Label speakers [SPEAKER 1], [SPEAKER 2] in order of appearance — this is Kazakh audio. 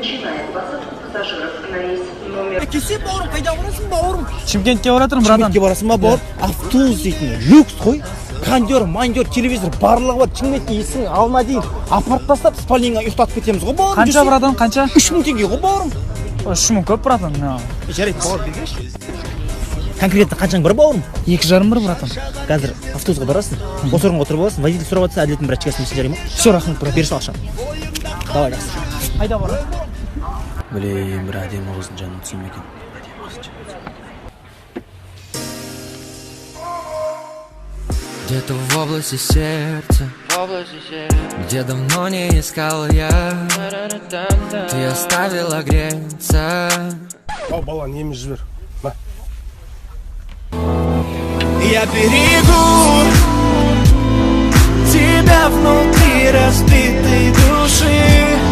[SPEAKER 1] Начинает посадку пассажиров на рейс номер
[SPEAKER 2] Келсе, бауырым, қайда барасың, бауырым?
[SPEAKER 3] Шымкентке бара жатырмын, братан.
[SPEAKER 2] Шымкентке барасың ба, бауыр? Автобус дейтін люкс қой, кондер мандер, телевизор, барлығы бар. Шымкентке есігінің алдына дейін апарып тастап, спальныйыңа ұйықтатып кетеміз ғой, бауырым.
[SPEAKER 3] Қанша,
[SPEAKER 2] Жүрсей.
[SPEAKER 3] братан, қанша?
[SPEAKER 2] 3000 теңге ғой, бауырым.
[SPEAKER 3] 3000 көп, братан.
[SPEAKER 2] Жарайды, бауыр, берші. Конкретно қаншаң бар, бауырым?
[SPEAKER 3] 2,5 бар, братан.
[SPEAKER 2] Қазір автобусқа барасың, бос орынға отырып аласың. Водитель сұрап жатса, Әділеттің братчикасымын десең, жарай ма?
[SPEAKER 3] Все, рахмет, брат.
[SPEAKER 2] Бере сал ақшаны, давай, жақсы.
[SPEAKER 3] Қайда барасың?
[SPEAKER 2] Блин, бір әдемі қыздың жанына түсем екен, әдемі қыздың жанына.
[SPEAKER 4] Где-то в области сердца, где давно не искал я, ты оставила греться.
[SPEAKER 5] Ау, бала, неміз жібер на.
[SPEAKER 6] Я берегу тебя внутри разбитой души.